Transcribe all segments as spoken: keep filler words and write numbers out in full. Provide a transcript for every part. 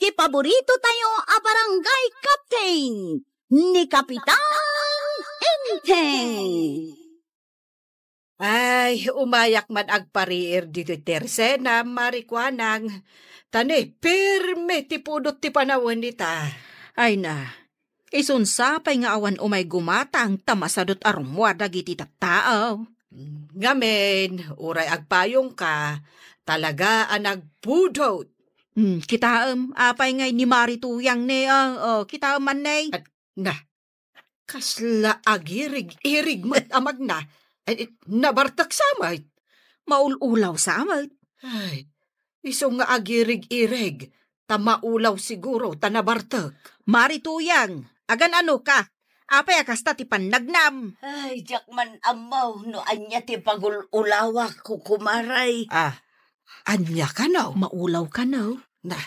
ti paborito tayo a barangay captain, ni Kapitan Enteng. Ay, umayak man agpariir ditoy tersena, Mari Kuanang. Ta ni, pirme ti pudot ti panawen ita. Ay na, isun sapay nga awan umay gumatang ta masadut a rummuar dagiti tattao. Ngamin, uray agpayongka, talaga a nagpudot. Hmm, kitaem, apay ngay ni Mari Tuyang ne, ah, oh, kitaem man ne. At, na, kasla agirig-irig met a magna. Ay, nabartek sa met. Maul-ulaw sa met. Ay, isu nga agirig-irig, ta maulaw siguro, ta nabartek. Mari Tuyang, agan-anoka? Apay a kasta ti pannagnam? Ay, diak man ammo no ania ti pagul-ulawak, kukumaray. Ah, ania kano? Maulaw kano? Na,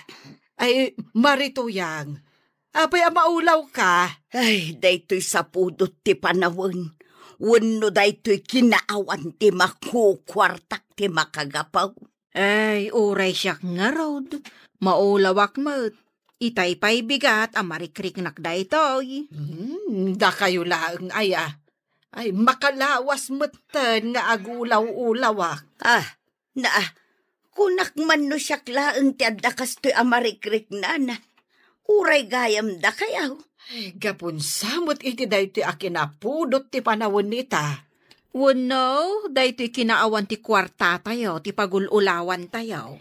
ay, Mari Tuyang, apay a maulawka? Ay, daytoy sapudot ti panawen. Wenno daytoy kinaawan ti makukuartak ti makagapu. Ay, uray siak ngarud, maulawak met. Itay pay bigat a marikriknak daytoy. Hmm, dakayo laeng aya. Ay, makalawas metten nga agulaw-ulawak. Ah, na, kunak man no siak laeng ti adda kastoy a marikriknan. Uray gayam dakayaw. Ay, gapun sa met iti daytoy a kinapudot ti panawen ita. Wenno, daytoy kinaawan ti kuartatayo, ti pagul-ulawantayo.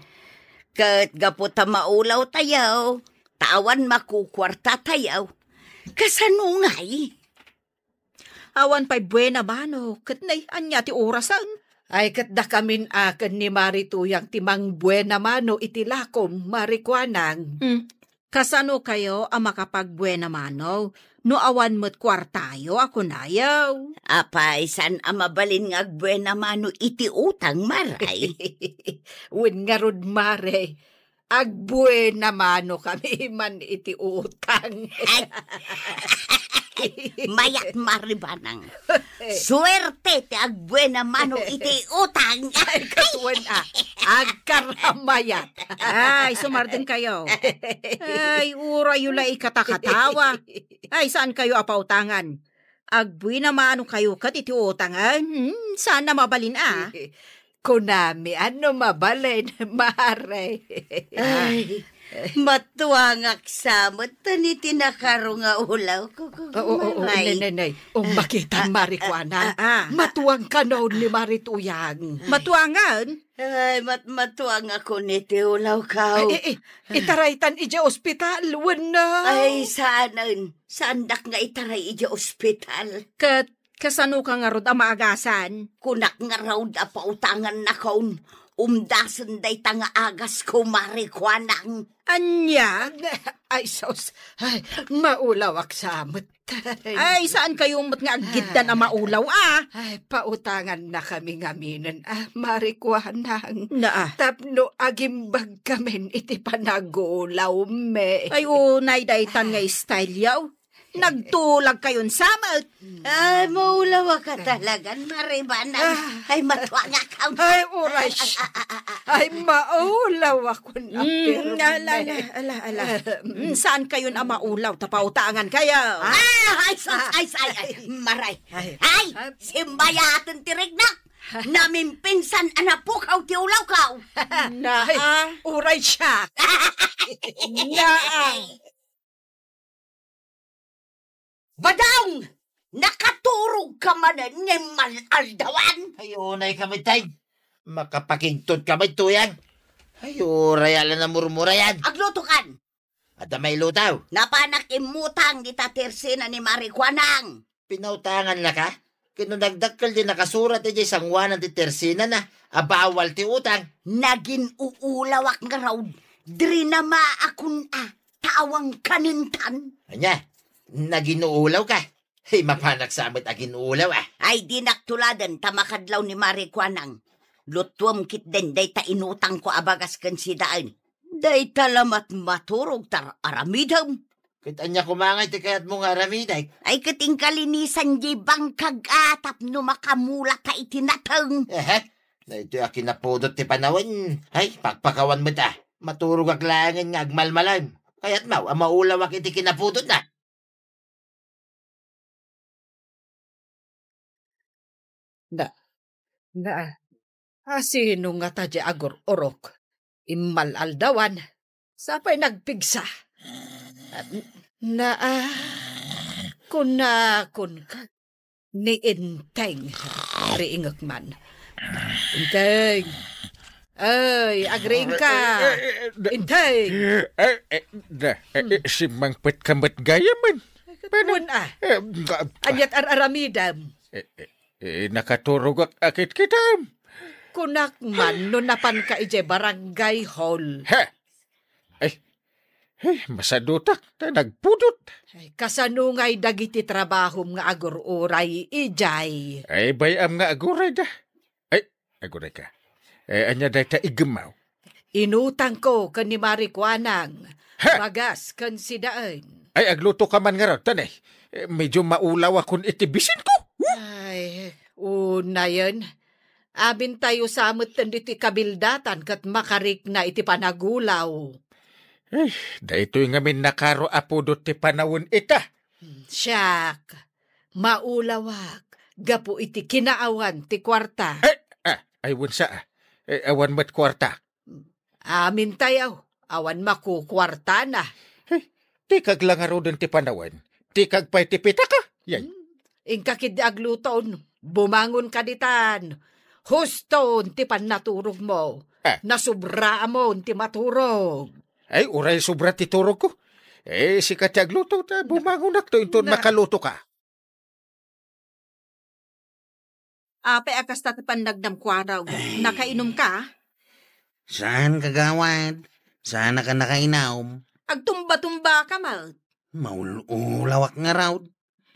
Ket gapu ta maulawtayo, ta awan makukuartatayo, kasano ngay? Awan pay buena mano, ket nay, ania ti orasen? Ay, ket dakamin a ken ni Mari Tuyang ti mangbuena mano iti lakom, Mari Kuanang. Hmm. Kasano kayo a makapagbuena mano no awan met kuartayo a kunayo? Apay, saan a mabalin nga agbuena mano iti utang, Maray? Wen ngarud, Mare, agbuena mano kami man iti utang. Ay. Mayat, Mari Banang. Suerte ti agbuena mano iti utang. Ay, kasuan, ah. Agkaramayat. Ay, sumardeng kayo. Ay, urayo la ikatakatawa. Ay, saan kayo a pautangan? Agbuena mano kayo ket iti utang, ah. Hmm, saan a mabalin, ah. Kunami, ano mabalin, Mare? Ay, matuangak sa met ta ni ti nakaro nga ulaw, kukukumaray. Oo, oo, oo, nay, nay, nay. O, ah, makita, ah, Mari Kuana. Ah, ah, ah. Matuang kano ni Mari Tuyang. Matuangan? Ay, mat-, matuang ako ni ti ulaw kaw. Ay, eh, eh, itaraytan iti ospital, wenno? Ay, saanen. Saandak nga itaray iti ospital. Ket kasano ka ngarud a maagasan? Kunak ngarud a pautangannakon. Umdasen dayta nga agas ko, Mari Kuanang. Ania? Ay, sus. Ay, maulawak sa met. Ay, saan kayo met nga aggiddan a maulaw, ah? Ay, pautangannakami ngaminen, ah, Mari Kuanang. Naa. Tapno agimbag kamin iti panagulawmi. Ay, unay daytan nga style yaw. Nagtulag kayon sa met. Ay, maulaw ka talagan, Mari Banang. Ah. Ay, matuangak. Ay, uray siak. Ay, maulaw ako na. Mm, ala, ala, ala, ala. Mm, saan kayon a maulaw? Ta pautangan kayo. Ah, ay, sus, ay, ay, ay, Maray. Ay. Ay, simbayaten ti riknak. Namimpinsan a napukaw ti ulaw kaw. Na, ay, ah, uray siak. Na, ah. Badong! Nakaturog ka manen nga mal-aldawan? Ay, unay kami, tay. Makapakigtot kami, Tuyang. Ay, uray ala namurmurayan. Agluto kan. Adda mailutaw. Napanak immutang dita tersena ni Mari Kuanang. Pinautangan na ka? Ket no nagdakkel ti nakasurat idiay sangoanan ti tersenana a bawal ti utang. Nagin-uulawak ngarud. Diri na maakon a. Ta awan kanentan. Ania? Naginuulaw ka? Hey, mapanak sa met aginuulaw, ah. Ay, dinak tuladen ta makadlaw ni Mari Kuanang. Lutuem ketdin dayta inutangko a bagas ken sidaen. Dayta la met maturog ta aramidem. Ket ania koma ngay ti kayatmo nga aramidek? Ay, ket inkalinisan di bangkag a tapno makamula ta iti nateng. Ehe, daytoy a kinapudot ti panawen. Ay, pakpakawan met, ah. Maturogak laengen nga agmalmalem. Kayatmo a maulawak iti kinapudotna? Na, na, a sino ngata diay agur-urok? Immal-aldawan, sa pay nagpigsa. Na, ah, kunakon ka, ni Enteng, riingek man. Enteng! Ay, agriingka! Eh, eh, eh, da- Enteng! Eh, eh, da- eh, eh, simmangpetka met gayamen. Wen, ah. Eh, nga- Ania't ar-aramidem? Eh, eh, eh, nakaturogak a kitkitem. Kunak man no napanka idiay barangay hall. He! Ay, ay, masadutak, ta nagpudot. Ay, kasano ngay dagiti trabahom nga agur-uray idiay? Ay, bay-am nga agurayda. Ay, agurayka. Eh, ania dayta iggemmaw? Inutangko ken ni Mari Kuanang, Ha? Bagas ken sidaen. Ay, aglutoka man ngarud, tanay. Eh, medyo maulawakon iti bisinko. Huh? Ay, unayen. Amintayo sa metten ditoy kabildatan ket makarikna iti panagulaw. Eh, daytoy ngamin nakaro a pudot ti panawen ita. Hmm, siak, maulawak gapu iti kinaawan ti kuarta. Eh, ah, ay, wensa, ah. Eh, awan met kuarta. Amintayo, awan makukuartana. Eh, tikag la ngaruden ti panawen. Tikag pay ti pitaka. Yay. Hmm. Inka ketdi agluton, bumangonka ditan. Huston ti pannaturogmo. Ah. Nasubraamon ti maturog. Ay, uray subra ti turogko. Eh, sika ti agluto, ta bumangonakto inton Na- makalutoka. Apay a kasta ti pannagnam, kuarog? Ay. Nakainumka? Saan, kagawad. Saanaka nakainum. Agtumba-tumbaka met. Maul-ulawak ngarud.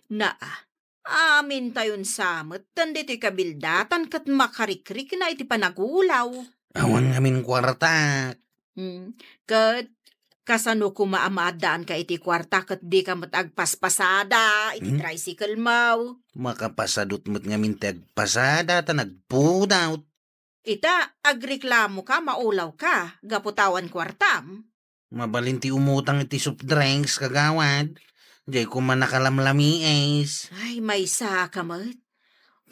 Naa, amintayon sa metten ditoy kabildatan ket makarikrikna iti panagulaw. Awan ngamin kuartak. Hmm. Ket kasano koma a maaddaanka iti kuarta ket dika met agpaspasada iti Hmm? tricycle-mo? Makapasadut met ngamin ti agpasada ta nagpudot. Ita, agreklamoka, maulawka, gapu ta awan kuartam? Mabalin ti umutang iti soft drinks, kagawad. Diay koma nakalamlamiis. Ay, maysaka met.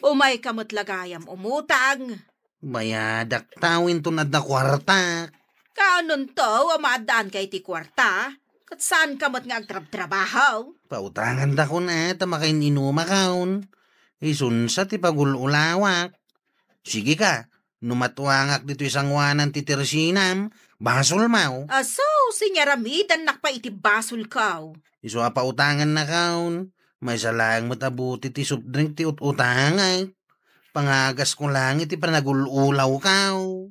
Umayka met la gayam umutang. Bayadak ta, inton adda kuartak. Kaanonto a maaddaanka iti kuarta? Ket saanka met nga agtrabtrabaho? Pautangandakon, a, ta makainumakon. Isunsa ti pagul-ulawak. Sige ka, no matuangak ditoy sangoanan ti tersinam, basolmo. Aso, sinyaramidannak pay iti basolko. Isu a pautangannakon, maysa laeng met a bote ti soft drink ti ut-utangek. Pangagasko laeng iti panagul-ulawko.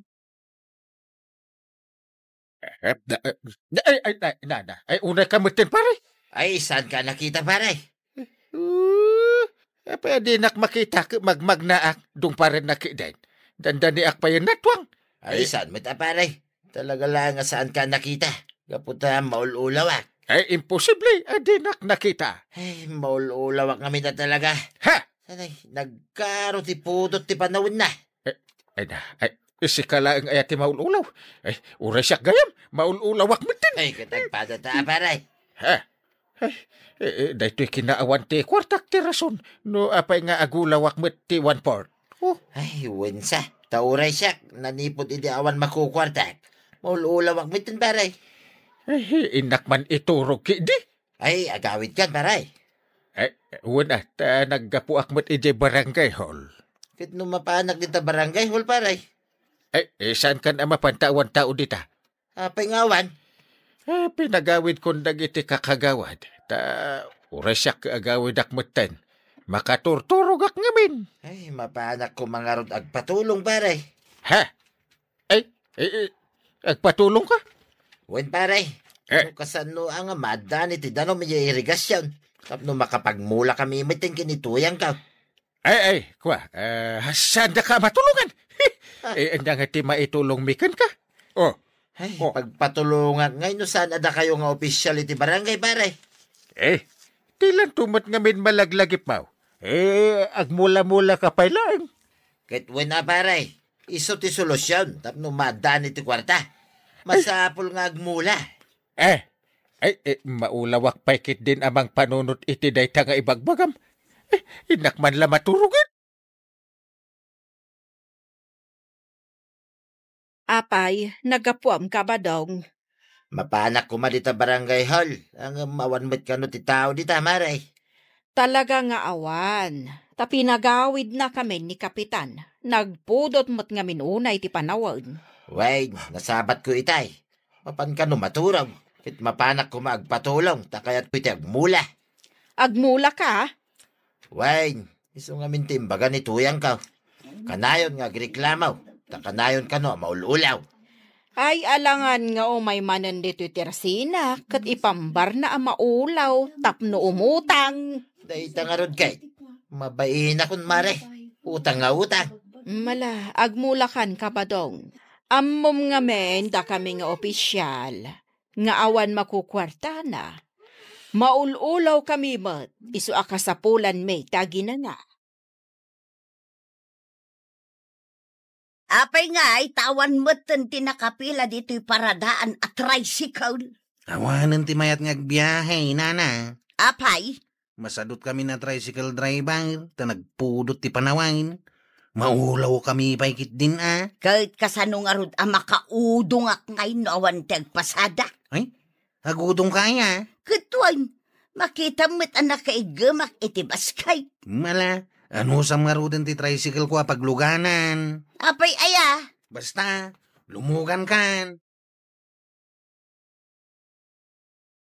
Eh, da-, eh, da-, ay, ay, ay, na, na. Ay, unay ka metten, pare. Ay, saan ka nakita, pare? Uh, eh, pwede nak makita, k-, magmagnaak, dung pare nakiden. Dandaniak pa yan natwang. Ay, eh, saan mo ta, pare? Talaga lang nga saan ka nakita. Gapu ta maul-ulawak. Ay, imposible. Ay, di nak nakita. Ay, maul-ulawak ngamin na talaga. Ha? Sanay, nagkaro ti pudot ti panawen na. Eh, ay na, ay, isika laeng aya ti maul-ulaw. Ay, uray siak gayam, maul-ulawak metten. Ay, katagpada ta, pare. Ha? Ay, eh, eh, daytoy kinaawan ti kuartak ti rason. No apay nga agulawak met ti one-fourth. Oh. Ay, wensa. Ta uray siak, nanipod idi awan makukuartak. Maul-ulawak metten, pare. Ay, innak man iturog kidi. Ay, agawidkan, pare. Ay, wen a, ta naggapuak met idiay barangay hall. Ket no mapanak dita barangay hall, pare? Ay, eh, saan kan a mapan ta awan tao dita? Apay nga awan? Eh, pinagawidkon dagiti kakagawad. Ta, uray siak agawidak metten. Makaturturogak ngamin. Ay, mapanak ko mangarod agpatulong, pare. Ha? Ay, eh, eh, agpatulong ka? Wen, pare. Eh. No kasano a nga maaddaan iti danum idiay irigasyon, tapno makapagmula kami metten ken ni tuyangko. Ay, ay, kua, eh, saan da ka matulongan? Ah. Eh, anda nga ti maitulong mi kenka? Oh. Ay, oh. Pagpatulongak ngay no saan a dakayo nga opisyal iti barangay, pare. Eh, ti lanto met ngamin malaglagipmaw. Eh, agmula-mula ka pay laeng. Ket wen a, pare, isu ti solusyon tapno maaddaan iti kuarta. Masapul nga agmula. Eh, Ay, eh, maulawak pay ketdin a mangpanunot iti dayta nga ibagbagam. Eh, innak man la maturogen. Apay, naggapuam ka, Badong? Mapanak koma dita barangay hall. Ngem awan met kano ti tao dita, mare. Talaga nga awan. Ta pinagawidnakamin ni Kapitan. Nagpudot met ngamin unay ti panawen. Wen, nasabatko itay. Mapan kano maturog. Ket mapanak koma agpatulong, ta kayatko iti agmula. Agmula ka? Wen, isu ngamin ti imbaga ni Tuyangko. Kanayon nga agreklamo, ta kanayon kano a maul-ulaw. Ay, alangan nga umay manen ditoy tersina, ket ipambarna a maulaw tapno umutang. Dayta ngarud ket, mabainakon, mare. Utang nga utang. Mala, agmulakan ka, Badong. Ammom ngamin dakami nga opisyal nga awan makukuartana. Maul-ulaw kami met, isu a kasapulanmi ti aginana. Apay ngay, ta awan metten ti nakapila ditoy paradaan a tricycle? Awanen ti mayat nga agbiahe, nana. Apay? Masadut kami a tricycle driver, ta nagpudot ti panawen. Maulaw kami pay ketdin a. Ket kasano ngarud a makaudongak ngay no awan ti agpasada? Ay, agudongka aya? Ket wen, makitam met a nakaiggemak iti basket. Mala, anusam ngaruden ti tricycle ko a pagluganan. Apay aya? Basta, lumugankan.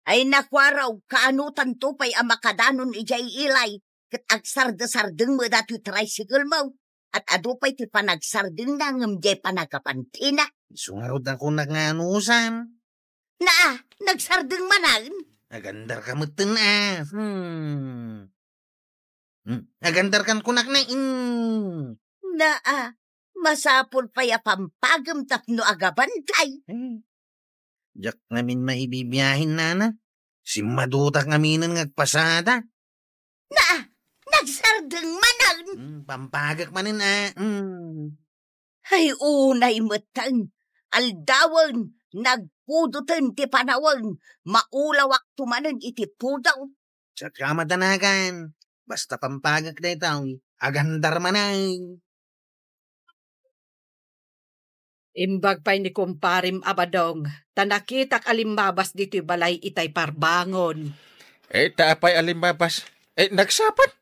Ay nakuaraw, kaanotanto pay a makadanon idiay ilay, ket agsardesardeng met datoy tricycle mo. At adu pay ti panagsardengna ngem diay panagapantina. Isu ngarud a kunak nga anusam. Naa, nagsardeng manen. Agandarka metten a. Hmm. Hmm. Agandarkan kunak na. Hmm. Naa, masapul pay a pampagem tapno agabantay. Hmm. Diak ngamin maibibiahen, nana. Simmadutak ngaminen nga agpasada. Naa, nagsardeng manen. Hmm, pampagek manen a. Hmm. Ay, unay metten. Aldawen, nagpudoten ti panawen. Maulawakto manen iti pudaw. Saka madanagan. Basta pampagek daytoy. Agandar manen. Imbag pay ni kumparem a Badong, ta nakitak a limmabas ditoy balay itay parbangon. Eh, ta apay a limmabas? Eh, nagsapat?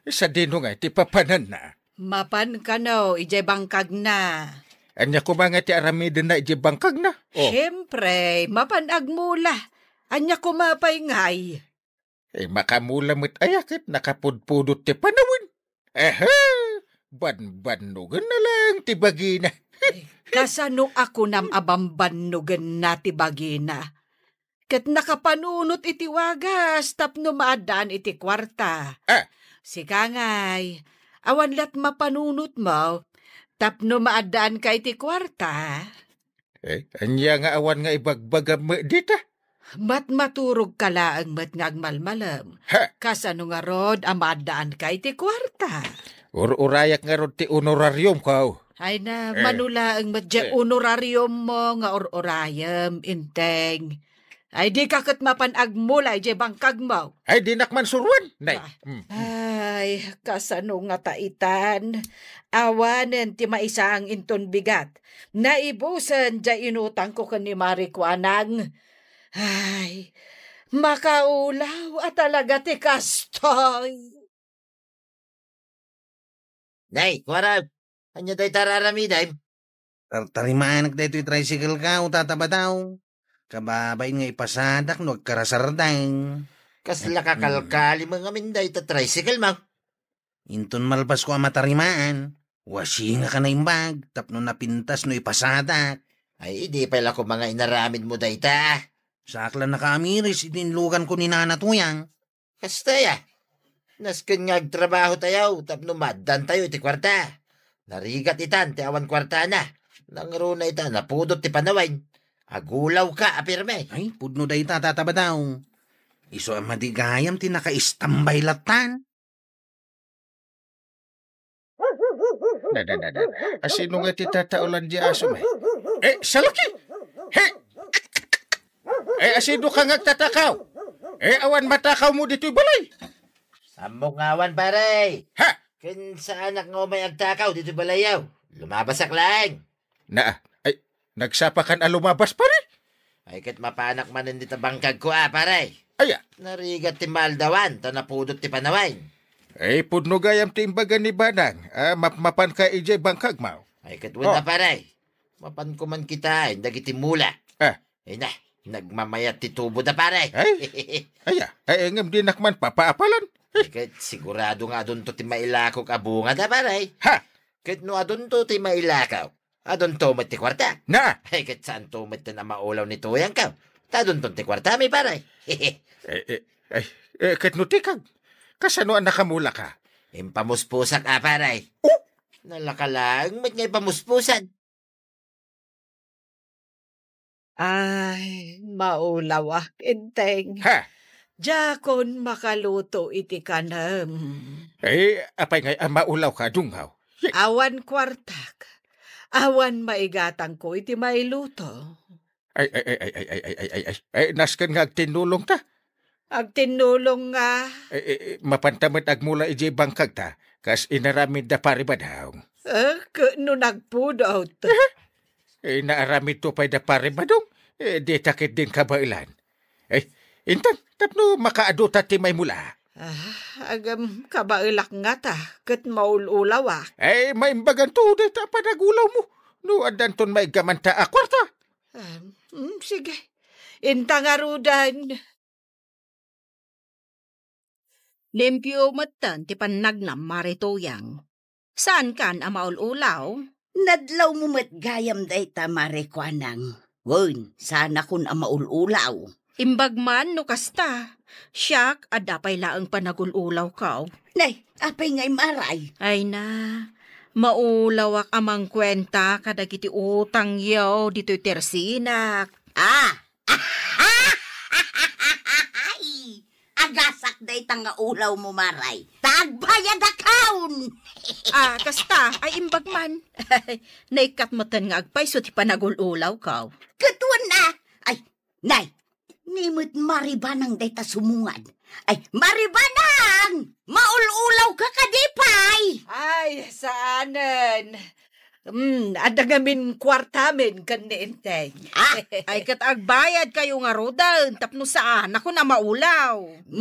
Eh, sadino nga iti papananna? Mapan kano, idiay bangkagna. Ania koma nga ti aramidenna idiay bangkagna? Oh. Siempre, mapan agmula. Ania koma pay ngay? Eh, makamula met aya ket nakapudpudot ti panawen. Ehe, banbannogenna laeng ti bagina. Kasano a kunam a banbannogenna ti bagina? Ket nakapanunot iti wagas tapno maaddaan iti kuarta. Ah. Sika ngay, awan la't mapanunotmo tapno maaddaanka iti kuarta? Eh, ania nga awan nga ibagbagam met dita? Matmaturogka laeng met nga agmalmalem. Ha! Kasano ngarud a maaddaanka iti kuarta? Ur-urayak ngarud ti honorariumko. Ay na, eh, mano laeng met diay, eh, honorariummo nga ur-urayem, Enteng. Ay, dika ket mapan agmula idiay bangkagmo. Ay, dinak man suroen. Nay. Ah. Mm. Ay, kasano ngata itan? Awanen ti maisaang inton bigat. Naibusen diay inutangko ken ni Mari Kuanang. Ay, makaulaw a talaga ti kastoy. Nay, kuarem, ania dayta a aramidem? Tartarimanak daytoy tricycle ko, Tata Badaw. Kababain nga ipasadak no agkarasardeng. Kasla, mm, kakalkalim ngamin dayta tricycle mo? Inton malpasko a matarimaan, wasingak a naimbag tapno napintas no ipasadak. Ay, idi pay la koma nga inaramidmo dayta. Saak la nakaamiris idi inluganko ni Nana Tuyang. Kasta aya, nasken nga agtrabahotayo tapno maaddaantayo iti kuarta. Narigat itan ti awan kuartana. Nangruna ita a napudot ti panawen. Agulawka a pirme. Ay, pudno dayta, Tata Badaw. Isu a madi gayam ti nakaistambay lattan. Na, na, na, na. Asino nga ti tataolan di aso, may? Eh, salaki! He! Ay, asino ka nga agtatakaw? Eh, awan matakawmo ditoy balay. Ammok nga awan, pare. Ha? Ken saanak nga umay agtakaw ditoy balayyo. Lumabasak laeng. Na, ay, nagsapakan a lumabas, pare? Ay, ket mapanak manen dita bangkagko, a, pare. Aya? Narigat ti maaldawan, ta napudot ti panawen. Ay, pudno gayam ti imbaga ni Banang, a, mapmapanka idiay bangkagmo. Ay, ket wen a, pare. Mapanko man kitaen dagiti mula. Ah. Ay na, nagmamayat ti tubo da, pare. Ay, aya, ay, ngem dinak man papaapalan. Ay, ket sigurado nga adunto ti mailakok a bunga da, pare. Ha? Ket no adunto ti mailakok, adunto met ti kuarta. Na? Ay, ket saanto met a maulaw ni Tuyang ka. Ta adunton ti kuarta mi, pare. Eh, eh, ay, eh, ket no tikag, kasano a nakamula ka? Impamuspusak a, pare. Oh? Nalaka laeng met nga ipamuspusan. Ay, maulawak, Enteng. Ha? Diakon makaluto iti kanem. Eh, apay ngay a maulaw ka, Dunggaw? Awan kuartak. Awan maigatangko iti mailuto. Ay, ay, ay, ay, ay, ay, ay, ay, ay, ay, nasken nga agtinnulong ta. Agtinnulong nga. Eh, eh, eh, mapanta met agmula idiay bangkag ta, kas inaramid da Pari Badong. Eh, ket no nagpudot? Eh, naaramid to pay da Pari Badong, eh, dita ket din kabaelan. Eh, intan, tapno makaadu ta ti maimula. Ah, agam, kabaelak ngata, ket maul-ulawak. Eh, maimbagan to, dayta panagulaw mo. No, addanton maiggaman ta a kuarta. Ah, mm, sige. Inta ngaruden. Limpio metten ti pannagnam, Mare Tuyang. Saankan a maul-ulaw? Nadlawmo met gayam dayta, Mare Kuanang. Wen, saanakon a maul-ulaw. Imbag man no kasta. Siak, adda pay laeng panagul-ulawko. Nay, apay ngay, Maray? Ay na, maulawak a mangkuenta kadagiti utangyo ditoy tersinak. Ah! Ay! Agasak dayta nga ulawmo, Maray. Ta agbayadakon! Ah, kasta, ay imbag man. Naikkat metten nga agpayso ti panagul-ulawko. Ket wen a, ay, nay, ni met Mare Banang dayta sumungad. Ay, Mare Banang! Maul-ulawka kadi pay? Ay, saanen. Hmm, adda ngamin kuartamin ken ni Enteng. Ah! Ay, ket agbayadkayo ngaruden tapno saanakon a maulaw.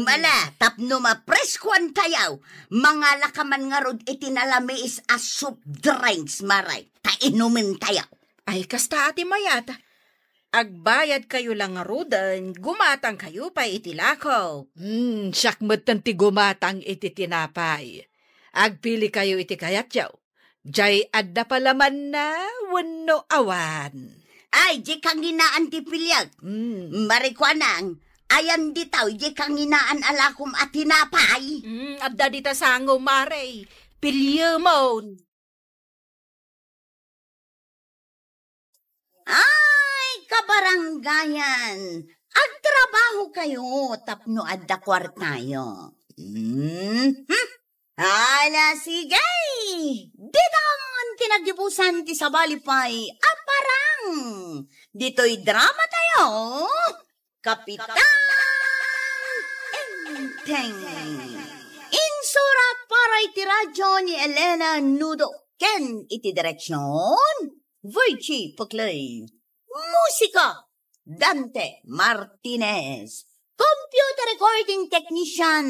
Ala, tapno mapreskoantayo, mangalaka man ngarud iti nalamiis a soft drinks, Maray, ta inumentayo. Ay, kasta a ti mayat. Agbayadkayo la ngaruden, gumatangkayo pay iti lako. Hmm, siak metten ti gumatang iti tinapay. Agpilikayo iti kayatyo. Jay adda palamanna wenno awan. Ay, jay kanginaan ti piliek. Hmm. Mare Kuanang, ayan ditoy jay kanginaan a lakom a tinapay. Hmm, adda dita sango, Mare. Piliemon. Ay, kabarangayan, agtrabahokayo tapno adda kuartayo. Mhm. Ala, sige! Ditan ti naggibusan ti sabali pay a parang ditoy dramatayo. Kapitan Enteng. Insurat para iti radyo ni Elena Nudo ken iti direksion, Virgie Puclay. Musika, Dante Martinez. Computer recording technician,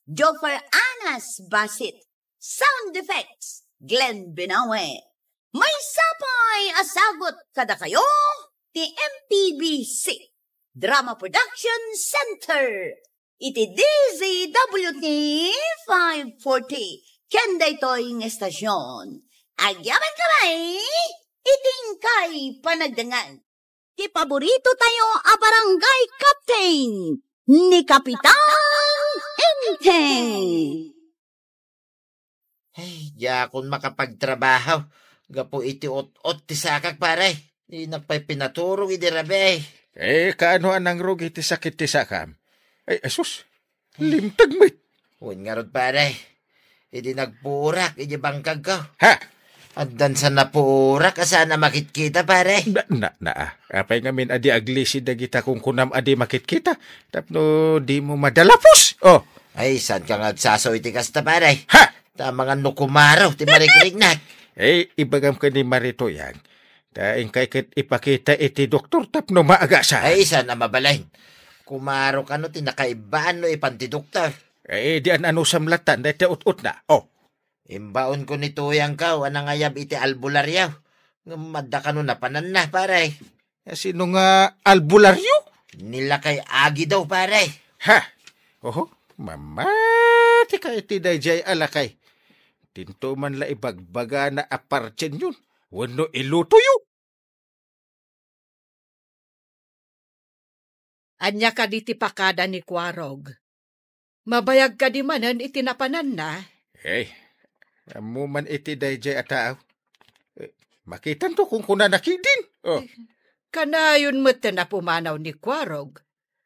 Joffer Anas Basit. Sound effects, Glenn Binawe. Maysa pay a sagut kadakayo ti M P B C Drama Production Center iti D Z W T five forty ken daytoy nga estasion. Agyamankami iti inkay panagdengngeg. Ti paborito tayo a barangay captain, ni Kapitan Enteng. Ay, diakon makapagtrabaho gapu iti ot-ot ti sakak, pare. Dinak pay pinaturog idi rabii. Eh, kaano a nangrugi ti sakit ti sakam? Ay, asus, limteg met. Wen ngarud, pare. Idi nagpurak idi bangkagko. Ha? Addan sa napurak a saan a makitkita, pare. Na, na, na, ah. Apay ngamin a di aglisi dagita kunkunam a di makitkita? Tapno dimo madalapos. Oh. Ay, saan ka nga agsasaw iti kasta, pare? Ha? Tama nga no kumaro ti marikriknak. Eh, ibagam ken ni Maritoyang. Ta inkay ket ipakita iti doktor tapno maagasan. Ay, saan a mabalin? Kumaro kano ti nakaibbaan no ipan ti doktor. Eh, di an-anusam latan, dayta ut-utna. Oh. Imbaonko ni Tuyangkaw a nangayab iti albularyo. Ngem adda kano napananna, pare. Sino nga albularyo? Ni Lakay Agidaw, pare. Ha? Oho, mamati ka iti daydiay a lakay. Dinto man la ibagbagana a partienyon wenno ilutoyo. Ania kadi ti pakada ni Kuarog? Mabayag kadi manen iti napananna? Hey, ammo man iti daydiay a tao. Eh, makitanto kunkunana ketdin. Oh. Kanayon metten a pumanaw ni Kuarog.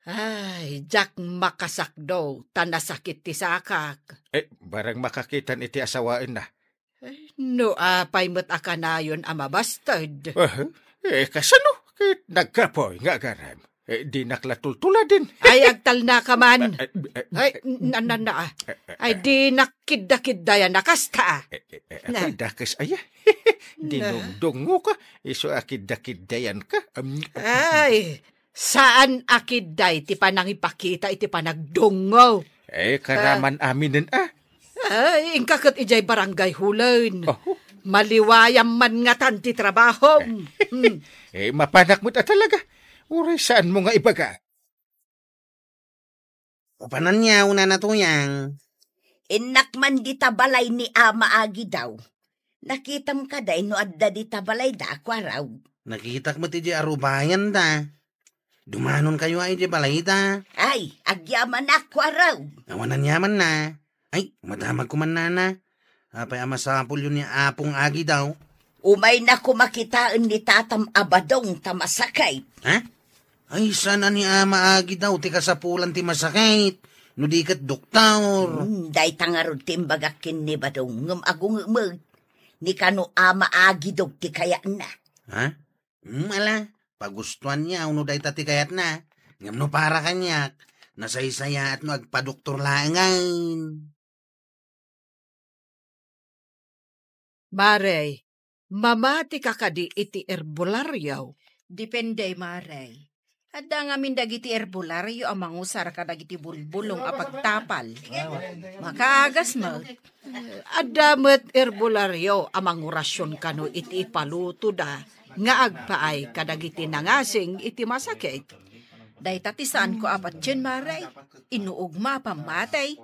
Ay, diak makasakdo ta nasakit ti sakak. Eh, barang makakitan iti asawaenna. Ay, no apay met a kanayon a mabasted. Ah, eh, kasano? Ket nagkapoy nga agarem. Eh, dinak la tultuladen. Ay, agtalna ka man. Eh, eh, Ay, eh, na, na, na, ah. Eh, eh, Ay, eh. Dinak kidda-kiddayan a kasta, ah. Eh, eh, eh, Na. Apay dakes aya. Na. Dinungdungngo ka. Isu a kidda-kiddayan ka. Am, Ay, saan a kidday ti panangipakita iti panagdungngo. Eh, karaman aminen, ah. Ay, inka ket idiay barangay hulen. Oh. Maliwayam man ngatan ti trabahom. Hmm. Eh, mapanak met a talaga. Uray saan mo nga ibaga. Mapananna, Nana Tuyang. Innak man dita balay ni Ama Agidaw. Nakitam kadi no adda dita balayda, Kuarog? Nakitak met idiay arubayanda. Dumanonkayo a idiay balayda. Ay, agyamanak, Kuarog. Awan aniamanna. Ay, madamagko man, Nana. Apay a masapulyo ni Apong Agidaw? Umayna koma kitaen ni Tatam a Badong ta masakit. Ha? Ay, saan a ni Ama Agidaw ti kasapulan ti masakit, no di ket doktor. Hmm, dayta ngarud ti imbagak ken ni Badong, ngem agungemek. Ni kano Ama Agidaw ti kayatna. Ha? Hmm, ala, pagustuanna no dayta ti kayatna. Ngem no para kaniak, nasaysayaat no agpadoktor laengen. Marey, mamati ka kadi iti herbolario? Depende, Marey. Adda ngamin dagiti herbolario a mangusar kadagiti bulbulong a pagtapal. Makaagas met. Adda met herbolario a mangurasion kano iti ipalutoda nga agpaay kadagiti nangasing iti masakit. Dayta ti saanko a patien, Marey. Inuogma a pammatey.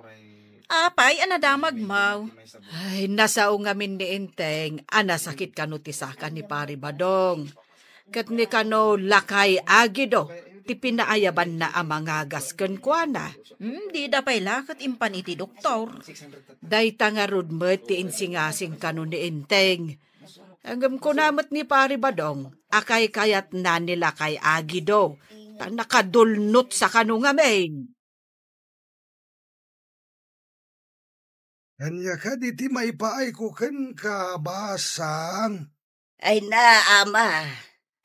Apay a nadamagmo? Ay, nasao ngamin ni Enteng a nasakit kano ti saka ni Pari Badong. Ket ni kano Lakay Agido ti pinaayabanna a mangagas kenkuana. Hmm, dida pay la ket impan iti doktor. Dayta ngarud met ti insingasing kano ni Enteng. Ngem kuna met ni Pari Badong a kaykayatna ni Lakay Agido, ta nakadulnot sa kano ngamin. Ania kadi ti maipaayko kenka, Basang? Ay na, Ama.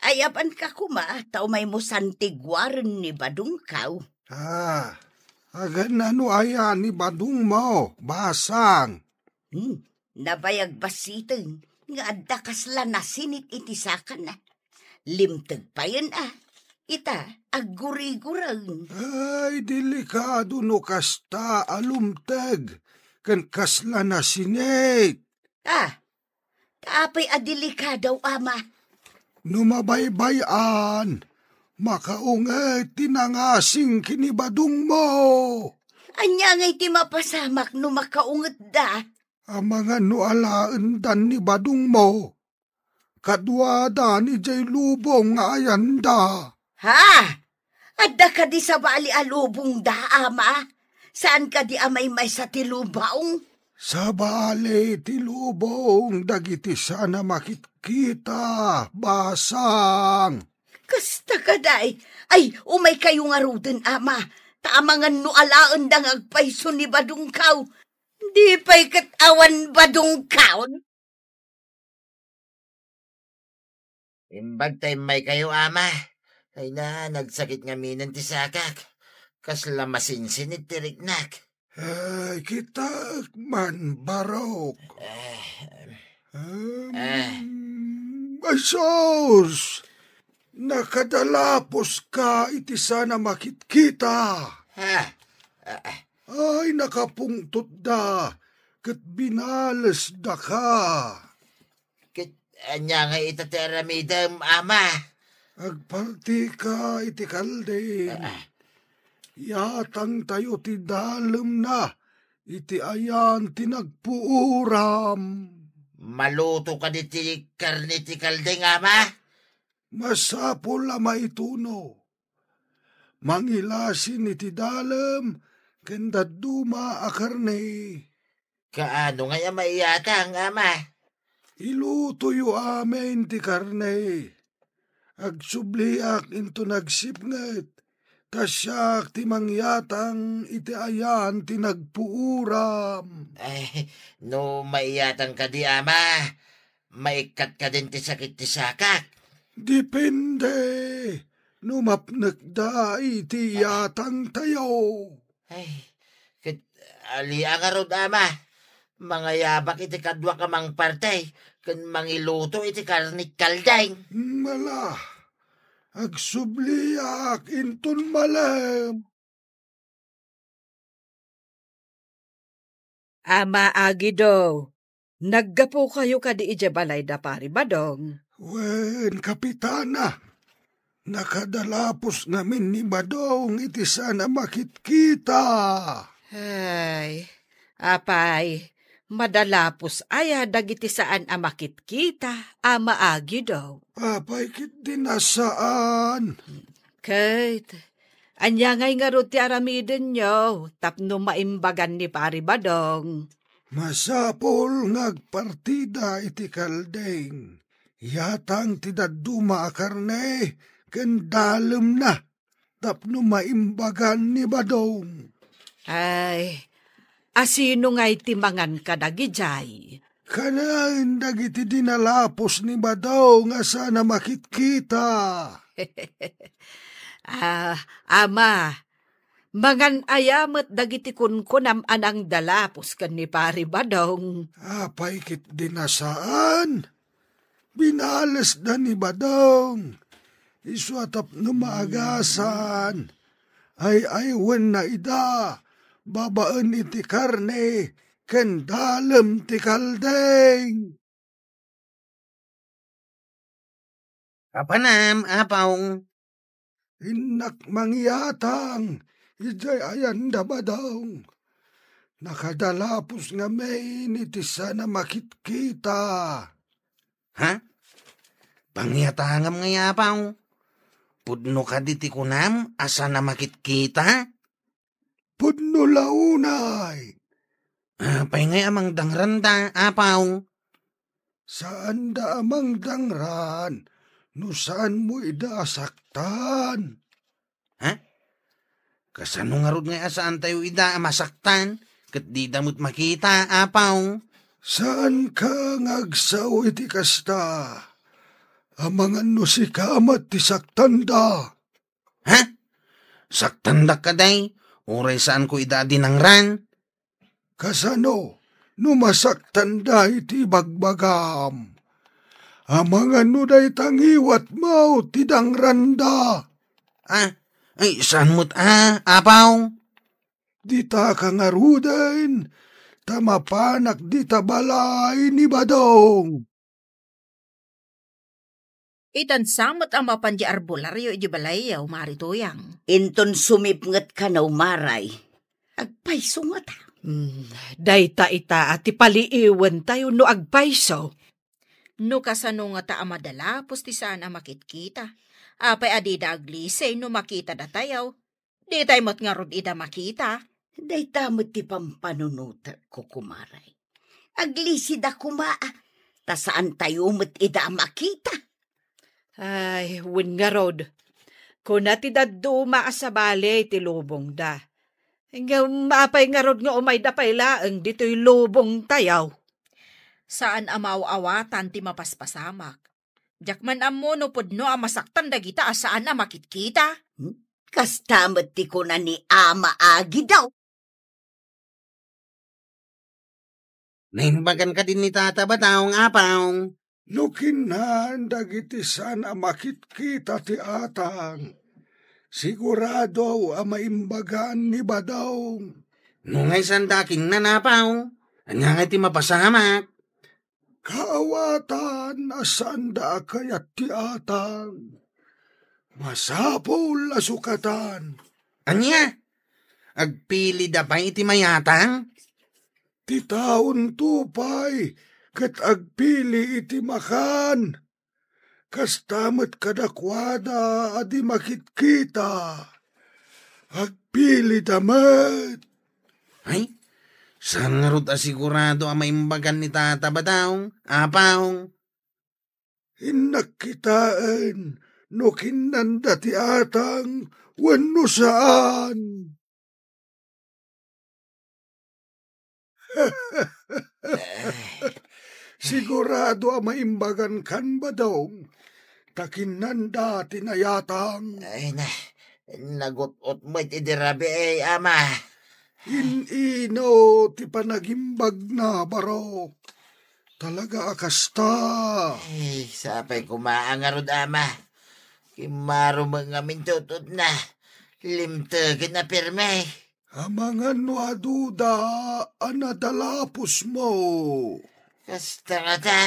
Ayabanka koma, ta umaymo santiguaren ni badongko. Ah, aganna no aya ni badongmo, Basang? Hmm, nabayag bassiten nga adda kasla nasinit iti sakana. Limteg payen a. Ita, agguriguren. Ay, delikado no kasta a lumteg ken kasla nasinit. Ah, ta apay a delikado, Ama? No mabaybay-an, makaunget ti nangasing ken ni badongmo. Ania ngay ti mapasamak no makaungetda? Amangan no alaendan ni badongmo. Kaduada idiay lubong nga ayanda. Ha? Adda kadi sabali a lubongda, Ama? Saan kadi a maymaysa ti lubong? Sabali ti lubong dagiti saan a makitkita, Basang. Kasta kadi. Ay, umaykayo ngaruden, Ama. Ta amangan no alaenda nga agpayso ni badongko. Di pay ket awan badongko. Imbag ta immaykayo, Ama. Ay na, nagsakit ngaminen ti sakak. Kasla masinsin iti riknak. Ay, kitak man, Barok. Ah, Em, ah. Ay, sus! Nakadalapuska iti saan a makitkita. Ah, ah, ah. Ay, nakapungtotda, ket binalesdaka. Ket ania ngay ita ti aramidem, Ama? Agpartika iti kalding. Ah, ah. Iatangtayo ti dalemna iti ayan ti nagpuuram. Maluto kadi ti karne ti kalding, Ama? Masapul a maituno. Mangilasin iti dalem ken dadduma a karne. Kaano ngay a maiyatang, Ama? Ilutoyo amin ti karne. Agsubliak inton agsipnget, ta siak ti mangyatang iti ayan ti nagpuuram. Ay, no maiyatang kadi, Ama, maikkat kadin ti sakit ti sakak? Depende no mapnekda iti iyatangtayo. Ay, ket ali a ngarud, Ama. Mangayabak iti kaduak a mangparti ken mangiluto iti karne ti kalding. Mala, agsubliak inton malem. Ama Agido, naggapukayo kadi idiay balay da Pari Badong? Wen, Kapitana, nakadalapos ngamin ni Badong iti saan a makitkita. Ay, apay, madalapos aya dagiti saan a makitkita, Ama Agido? Apay ketdi a saan? Ket, ania ngay ngarud ti aramidenyo tapno maimbagan ni Pari Badong? Masapul nga agpartida iti kalding. Iyatang ti dadduma a karne ken dalemna tapno maimbagan ni Badong. Ay, asino ngay ti mangan kadagidiay? Kanen dagiti dinalapos ni Badong a saan a makitkita. Ah, Ama, mangan aya met dagiti kunkunam a nangdalapos ken ni Pari Badong? Apay ketdi a saan? Binalesda ni Badong. Isu a tapno maagasan, ay-aywenna ida babaen iti karne ken dalem ti kalding. Apanam, Apo? Innak mangyatang idiay ayan da Badong. Nakadalapos ngamin iti saan a makitkita. Ha? Pangyatangam ngay, Apo? Pudno kadi ti kunam a saan a makitkita? Pudno la unay. Apay ngay a mangdangranda, Apo? Saanda a mangdangran no saanmo ida a saktan. Ha? Kasano ngarud ngay a saantayo ida a masaktan ket dida met makita, Apo? Saanka nga agsao iti kasta. Amangan no sika met ti saktanda. Ha? Saktandak kadi, uray saanko ida a dinangran? Kasano no masaktanda iti ibagbagam? Amangan no dayta ngiwatmo ti dangranda. Ah, ay, saan met a, Apo? Ditaka ngaruden, ta mapanak dita balay ni Badong. Itan sa met a mapan di arbularyo idi balayyo, Mari Tuyang. Inton sumipnget kano, Maray. Agpayso ngata. Hmm, dayta ita a ti paliiwentayo no agpayso. No kasano ngata a madalapos ti saan a makitkita? Apay a dida aglisi no makita datayo? Ditay met ngarud ida makita. Dayta met ti pampanunotek, kukumaray. Aglisida koma, ta saantayo met ida a makita. Ay, wen ngarud. Kuna ti dadduma a sabali ti lubongda. Ngem apay ngarud nga umayda pay laeng ditoy lubongtayo? Saan a maaw-awatan ti mapaspasamak. Diak man ammo no pudno a masaktan dagita a saan a makitkita. Hmm? Kasta met ti kuna ni Ama Agidaw. Naimbagan kadi ni Tata Badong, Apong? No kinnan dagiti saan a makitkita ti atang, sigurado a maimbagan ni Badong. No nga saan da kinnan, Apong, ania nga ti mapasamak? Kaawatan a saanda a kayat ti atang. Masapul a sukatan. Ania? Agpilida pay iti mayatang? Ti taonto pay ket agpili iti makan. Kasta met kadakuada a di makitkita. Agpilida met. Ay, saan ngarud a sigurado a maimbagan ni Tata Badong, Apong? Innak kitaen no kinnanda ti atang wenno saan. Sigurado a maimbagankan, Badong, ta kinnanda ti nayatang. Ay na, nagut-ot met idi rabii, Ama. In-ino ti panagimbagna, Barok? Talaga a kasta. Ay, sapay koma a ngarud, Ama. Kimmaro met ngamin ti ut-otna. Limtegen a pirmi. Amangan no aduda a nadalapusmo. Kasta ngata.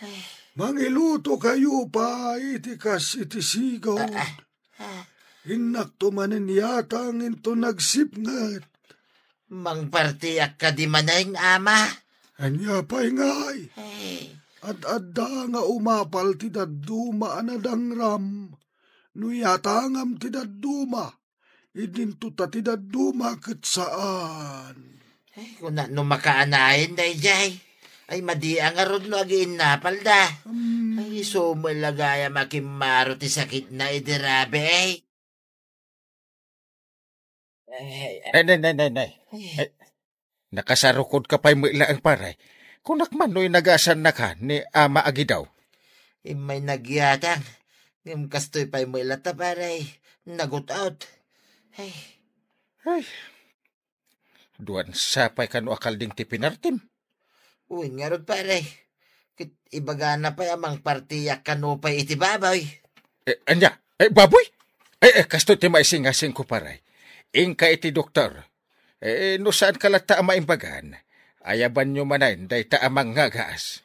Ay. Mangilutokayo pay iti kas iti sigud. Ah, ah. Ah. Innakto manen yatang inton nagsipnget. Mangpartiak kadi manen, Ama? Ania pay ngay? Ay. Ad-adda nga umapal ti dadduma a nadangram. No yatangam ti dadduma, idinto ta ti dadduma ket saan. Ay, kuna no makaanayen daydiay. Ay, madi a ngarud no agiinnapalda. Hmm. Ay, isu met la gayam a kimmaro ti sakitna idi rabii. Ay, ay, ay. Nay, nay, nay, nay, nay. Ay. Ay, nakasarukodka pay met laeng, pare. Kunak man no inagasannaka ni Ama Agidaw. Immay nagyatang. Ngem kastoy pay met latta, pare. Nagut-ot. Ay. Ay. Duan sapay kano a kalding ti pinartim. Wen ngarud, pare. Ket ibagana pay a mangpartiak kano pay iti baboy. Eh, ania? Eh, baboy? Eh, eh, kastoy ti maisingasingko, pare. Inka iti doktor. Eh, no saanka latta a maimbagan, ayabanyo manen dayta a mangngagas.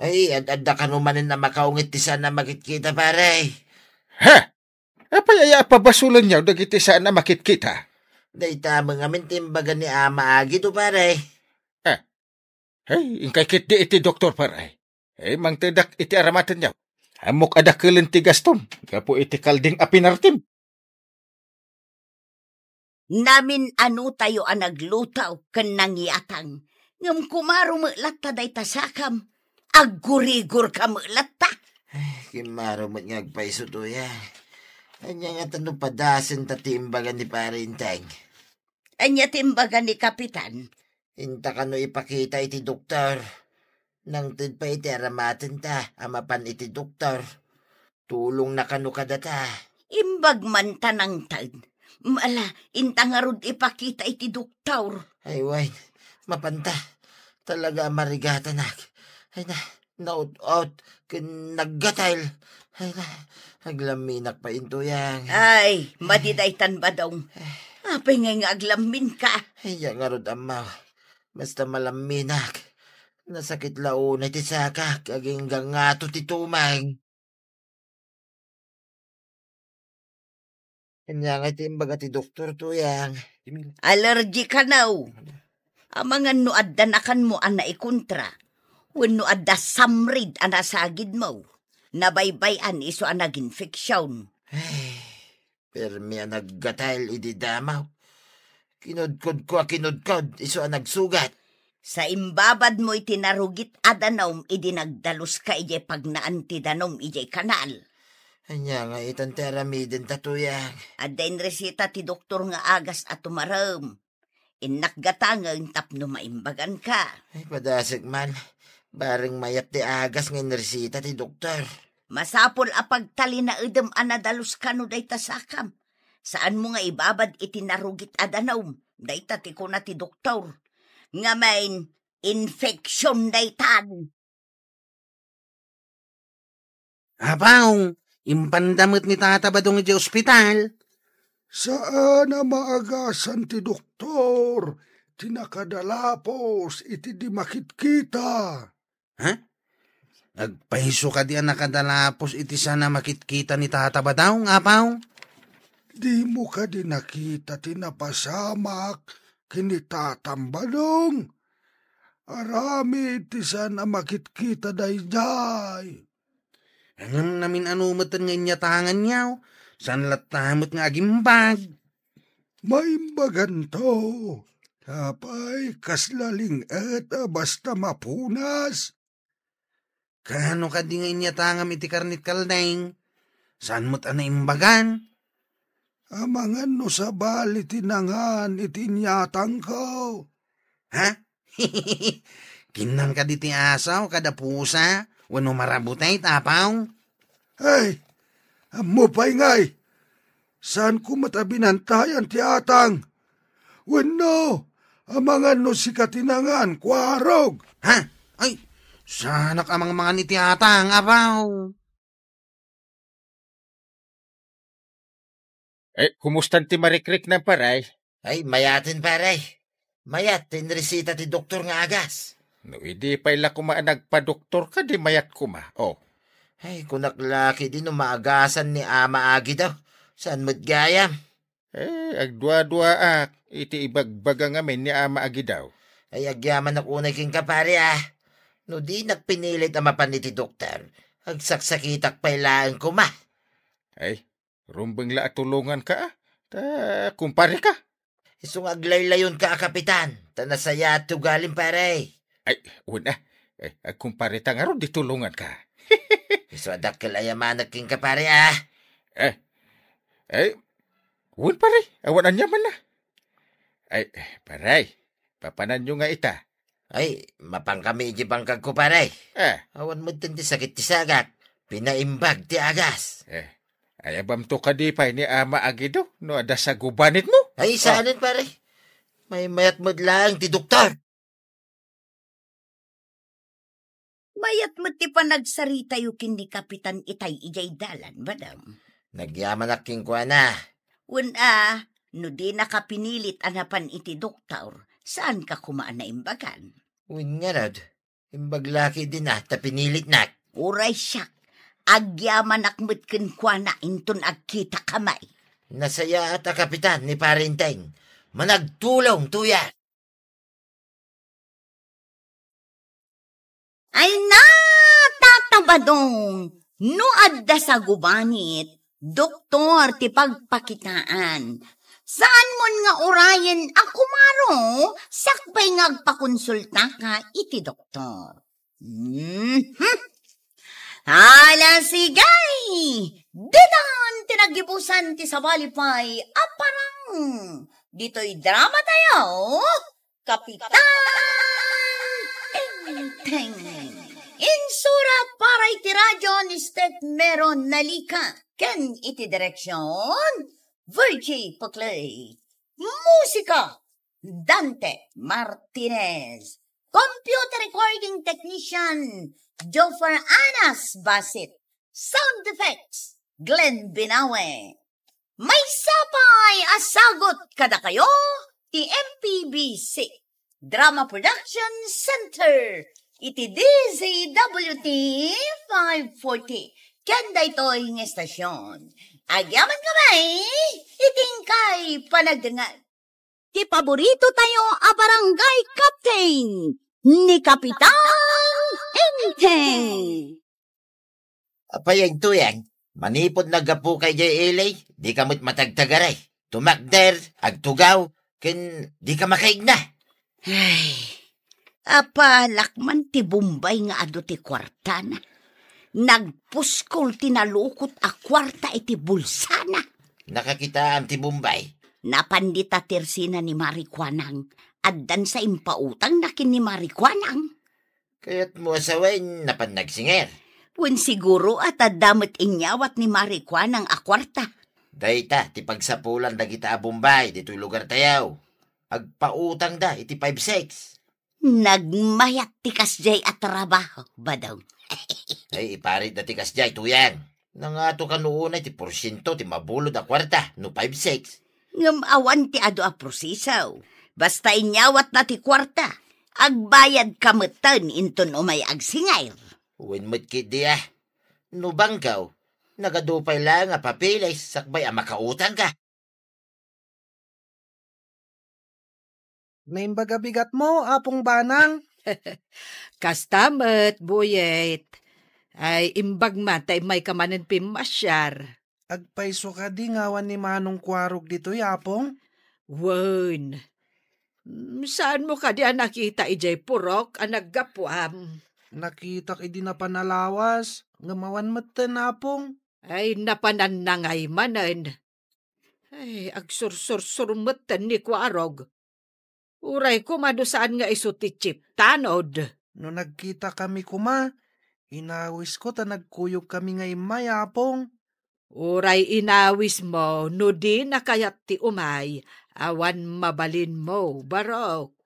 Ay, ad-adda kano manen a makaungit ti saan a makitkita, pare. Ha? Apay aya a pabasolenyo dagiti saan a makitkita? Dayta met ngamin ti imbaga ni Ama Agidaw, pare. Ah. Ay, inkay ketdi iti doktor, pare. Ay, mangtedak iti aramatenyo. Ammok a dakelen ti gastom gapu iti kalding a pinartim. Namin-anotayo a nagluto ken nangyatang, ngem kumaro met latta dayta sakam, aggurigorka met latta. Ay, kimmaro met nga agpayso, Tuyang. Ania ngata no padasenta ti imbaga ni Pare Enteng? Ania ti imbaga ni Kapitan? Inta kano ipakita iti doktor. Nangted pay iti aramatenta a mapan iti doktor. Tulongna kano kadata. Imbag man ta nangted. Ala, inta ngarud ipakita iti doktor. Ay, wen, mapanta. Talaga a marigatanak. Ay na, naut-ot ken naggatel. Ay na, aglamminak pay, Tuyang. Ay, madi daytan, Badong. Apay ngay nga aglamminka? Ay, ania ngarud, Ama. Basta malamminak. Nasakit la unay ti sakak, agingga ngato ti tumeng. Ania ngay ti imbaga ti doktor, Tuyang? Allergy kano. Amangan no adda nakanmo a naikontra, wenno adda samrid a nasagidmo. Nabaybay-an isu a naginfeksion. Ay, permi a naggatel idi damaw. Kinudkodko a kinudkod isu a nagsugat. Saimbabadmo iti narugit a danum idi nagdaluska idiay pagnaan ti danum idiay kanal. Ania ngay itan ti aramidenta, Tuyang? Adda inreseta ti doktor nga agas a tumarem. Innak gatangen tapno maimbaganka. Ay, padasek man. Bareng mayat ti agas nga inreseta ti doktor. Masapul a pagtalinaedem a nadalus kano dayta sakam. Saanmo nga ibabad iti narugit a danum, dayta ti kuna ti doktor. Ngamin, infection daytan. Abaw, impanda met ni Tata Badong idiay ospital. Saan a maagasan ti doktor ti nakadalapos iti di makitkita. Ha? Agpayso kadi a nakadalapos iti saan a makitkita ni Tata Badong, apaw? Dimo kadi nakita ti napasamak ken ni Tatam Badong? Aramid ti saan a makitkita daydiay. Ngem namin-ano met nga inyatanganyo, saan latta met nga agimbag. Maimbaganto, apay kasla ling-et a basta mapunas? Kaano kadi nga inyatangam iti karnit kaldeng? Saan met a naimbagan? Amangan no sabali ti nangan iti inyatangko. Ha? Kinnan kadi ti asaw kada pusa wenno marabutay, apaw? Ay, ammo pay ngay. Saanko met a binantayan ti atang. Wenno, amangan no sika ti nangan, kuarog. Ha? Ay, saanak a mangmangan iti atang, apaw. Eh, kumustan ti marikriknam, pare? Ay, mayaten, pare. Mayat ti inresita ti doktor nga agas. No idi pay la koma a nagpadoktor kadi mayat koma. Oh. Ay, kunak la ketdi no maagasan ni Ama Agi daw. Saan met gayam? Eh, agduaduaak iti ibagbaga ngamin ni Ama Agi daw. Ay, agyamanak unay kenka, pare, ah. No dinak pinilit a mapan iti doktor, agsaksakitak pay laeng koma. Ay, rumbeng la a tulonganka, ah. Ta kumpare ka. Isu nga aglayllayonka a kapitan, ta nasayaat ti ugalim, pare. Ay, wen, ah. Ay, agkumpare ta ngarud di tulonganka. Isu a dakkel a yamanak kenka, pare, ah. Eh, eh, wen, pare, awan aniamanna. Ay, pare, papananyo nga ita. Ay, mapankami idiay bangkagko, pare. Eh. Awan met ti sakit ti sagak. Pinaimbag ti agas. Eh, ayabamto kadi pay ni Ama Agido no adda sa gubanitmo? Ay, saanen, pare. Maymayat met laeng ti doktor. Mayat met ti panagsaritayo ken ni Kapitan itay idiay dalan, madam. Nagyamanak kenkuana. Wen a, no dinaka pinilit a napan iti doktor, saanka koma a naimbagan? Wen ngarud, imbag la ketdin a ta pinilitnak. Uray siak, agyamanak met kenkuana inton agkitakami. Nasayaat a kapitan ni Pare Enteng. Managtulong, Tuyang. Ay na, Tata Badong, no adda sa gubanit, doktor ti pagpakitaan. Saanmon nga urayen a kumaro, sakbay nga agpakonsultaka iti doktor. Mhm. Hala, sige! Ditan ti naggibusan ti sabali pay a parang ditoy drama tayo, Kapitan Enteng. Insurat para iti radyo ni Steph Meron Nalika ken iti direksyon, Virgie Puclay. Musika, Dante Martinez. Computer recording technician, Joffer Anas Basit. Sound effects, Glenn Binawe. Maysa pay a sagut kadakayo ti M P B C Drama Production Center iti D Z W T five forty. Ken daytoy nga estasyon, agyaman kami iti inkay panagdengngeg. Ti paborito tayo a barangay captain, ni Kapitan Enteng. Apay, Tuyang, manipud naggapuka idiay ili, dika met matagtagaray. Tumakder, agtugaw, ken dika makaigna. Ay, apalak man ti Bombay nga adu ti kuartana. Nagpuskol ti nalukot a kuarta iti bulsana. Nakakitaam ti Bombay? Napan dita tersina ni Mari Kuanang. Addan sa impautangna ken ni Mari Kuanang. Kayatmo a sawen, napan nagsinger? Wen siguro a ta adda met inyawat ni Mari Kuanang a kuarta. Dayta ti pagsapulan dagita a Bombay ditoy lugartayo. Agpautangda iti five six. Nagmayat ti kasdiay a trabaho, Badong. Ay, iparitda ti kasdiay, Tuyang. Nangato kano unay ti porsiento ti mabuloda a kuarta no five six? Ngem awan ti adu a proseso. Basta inyawatna ti kuarta, agbayadka metten inton umay agsingir. Wen met ketdi a. No bangkaw, nagadu pay laeng a papeles sakbay a makautangka. Naimbag a bigatmo, Apong Banang? Kasta met, Buyet. Ay, imbag man ta immayka manen pimmasiar. Agpayso kadi nga awan ni Manong Kuarog ditoy, Apong? Wen. Mm, saanmo kadi a nakita idiay purok a naggapuam? Nakitak idi napan a lawas, ngem awan metten, Apong. Ay, napananna ngay manen. Ay, agsursursur metten ni Kuarog. Uray koma no saan nga isu ti chiptanod. No nagkitakami koma, inawisko ta nagkuyogkami nga immay, Apong. Uray inawismo no dina kayat ti umay, awan mabalinmo, barok.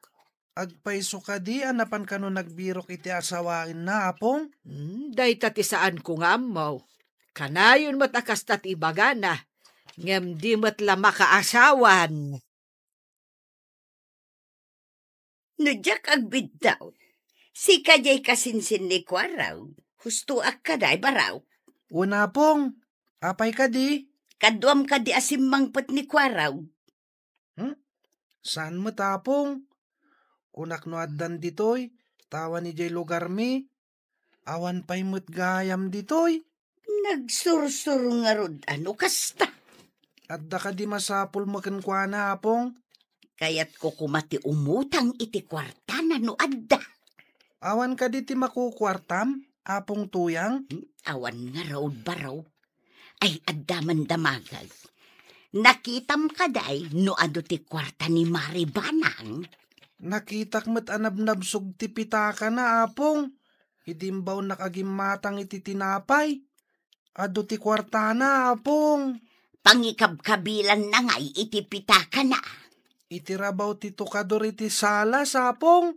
Agpayso kadi a napan kano nagbirok iti asawaenna, Apong? Hmm, dayta ti saanko nga ammo. Kanayon met a kasta ti ibagana, ngem di met la makaasawan. No diak agbiddut, sika diay kasinsin ni Kuarog, hustoak kadi, barok. Wen, Apong, apay kadi? Kaduam kadi a simmangpet ni Kuarog. Hmm? Saan met, Apong? Kunak no addan ditoy, ta awan idiay lugarmi. Awan pay met gayam ditoy. Nagsursuro ngarud a no kasta. Adda kadi masapulmo kenkuana, Apong? Kayatko koma ti umutang iti kuartana no adda. Awan kadi ti makukuartam, Apong Tuyang? Hmm, awan ngarud, barok. Ay, adda man damagek. Nakitam kadi no adu ti kuarta ni Mari Banang? Nakitak met a nabnabsog ti pitakana, Apong. Idi imbawnak agimmatang iti tinapay. Adu ti kuartana, Apong. Pangikabkabilanna ngay iti pitakana. Iti rabaw ti tukador iti salas, Apong.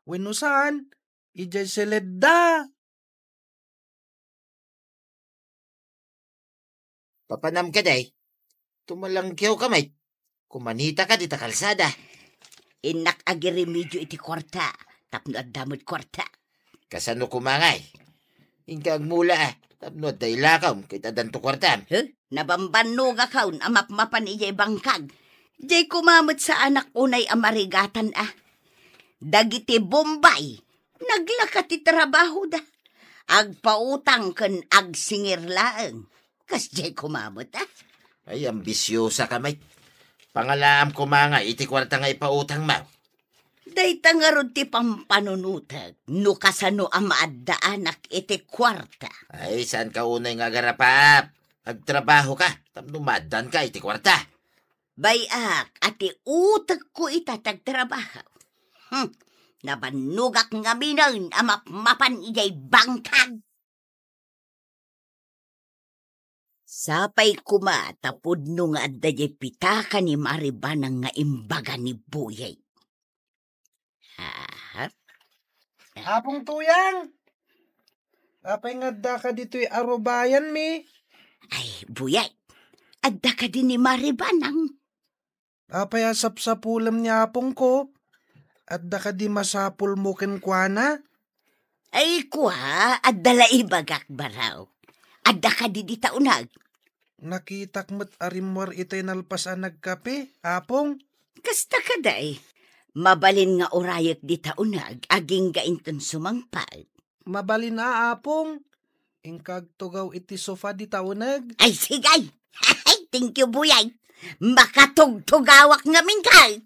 Wenno saan, idiay seledda. Papanam kadi? Tumalangkiwka met. Kumanita kadi ta kalsada. Innak agiremedio iti kuarta, tapno adda met kuarta. Kasano koma ngay? Inka agmula a, tapno adda ilakawm ket addanto kuartam. Huh? Nabambannogakon a mapmapan idiay bangkag. Diay koma met saanak unay a marigatan a. Dagiti Bombay, naglaka ti trabahoda. Agpautang ken agsingir laeng. Kasdiay koma met a. Ay, ambisiosaka met. Pangalaam koma nga iti kuarta nga ipautangmo. Dayta ngarud ti pampanunotek no kasano a maaddaanak iti kuarta. Ay, saanka unay nga agarapap. Agtrabahoka, tapno maaddaanka iti kuarta. Bay-ak a ti utekko ita ti agtrabaho. Hmm, nabannogak ngaminen a mapmapan idiay bangkag. Sapay koma ta pudno nga adda diay pitaka ni Mari Banang nga imbaga ni Buyay. Ah. Apong Tuyang, apay nga addaka ditoy arubayanmi? Ay, Buyay, adda kadi ni Mari Banang? Apay a sapsapulem ni apongko? Adda kadi masapulmo kenkuana? Ay, kua, adda la ibagak, barok. Adda kadi dita uneg? Nakitak met a rimmuar itay nalpas a nagkape, Apong. Kasta kadi, mabalin nga urayek dita uneg, agingga inton sumangpet. Mabalin a, Apong. Inka agtugaw iti sofa dita uneg. Ay, sige! Thank you, Buyay. Makatugtugawak ngamin kay.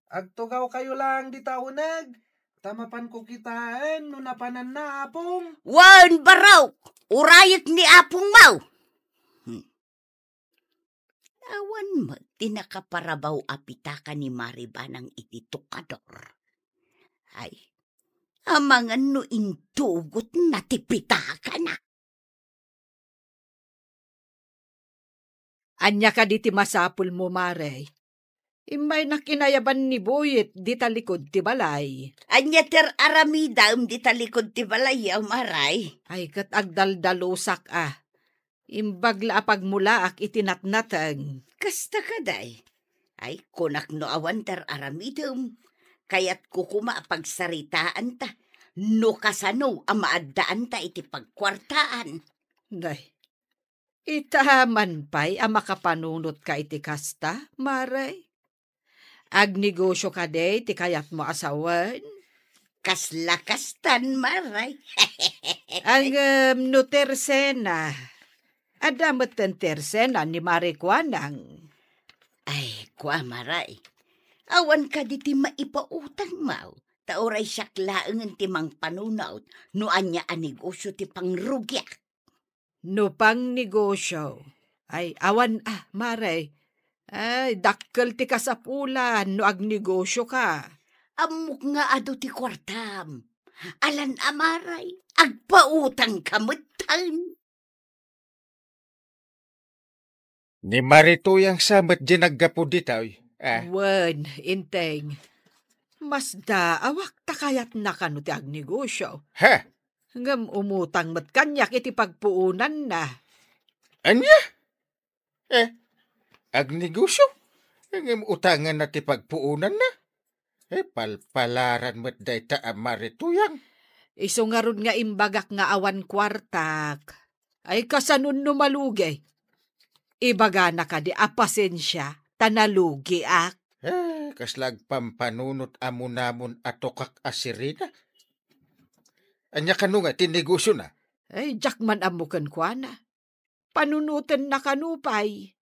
Agtugawkayo laeng dita uneg, ta mapanko kitaen no napananna, Apong. Wen, barok! Urayek ni apongmo! Hmm. Awan met ti nakaparabaw a pitaka ni Mari Banang iti tukador. Ay, amangan no intugotna ti pitakana. Ania kadi ti masapulmo, Mare? Immaynak inayaban ni Boyet dita likod ti balay. Ania ti ar-aramidem dita likod ti balay, Mare? Ay, ket agdaldalusak a. Imbag la a pagmulaak iti natnateng. Kasta kadi? Ay, kunak no awan ti ar-aramidem. Kayatko koma a pagsaritaanta no kasano a maaddaanta iti pagkuartaan. Nay, ita man pay a makapanunotka iti kasta, Mare? Agnegosio kadi ti kayatmo a sawen? Kasla kastan, Mare. Ngem no tersena, adda metten tersena ni Mare Kuanang. Ay, kua, Mare. Awan kadi ti maipautangmo, ta uray siak laengen ti mangpanunot no ania a negosio ti pangrugiak. No pangnegosio, ay, awan a, Mare. Ay, dakkel ti kasapulan no agnegosioka. Ammok nga adu ti kuartam. Alan a, Mare, agpautangka metten. Ni Mare Tuyang sa met diay naggapu ditoy, a? Wen, Enteng. Masdaawak ta kayatna kano ti agnegosio. Ha? Ngem umutang met kaniak iti pagpuonanna. Ania? Eh, agnegosio? Ngem utanganna ti pagpuonanna? Eh, palpalaran met dayta a Mare Tuyang. Isu ngarud nga imbagak nga awan kuartak. Ay, kasanon no malugi? Ibagana kadi a pasensia, ta nalugiak. Eh, kasla agpampanunot a munamon a tukak a sirena. Ania kano nga ti negosiona? Ay, diak man ammo kenkuana. Panunotenna kano pay.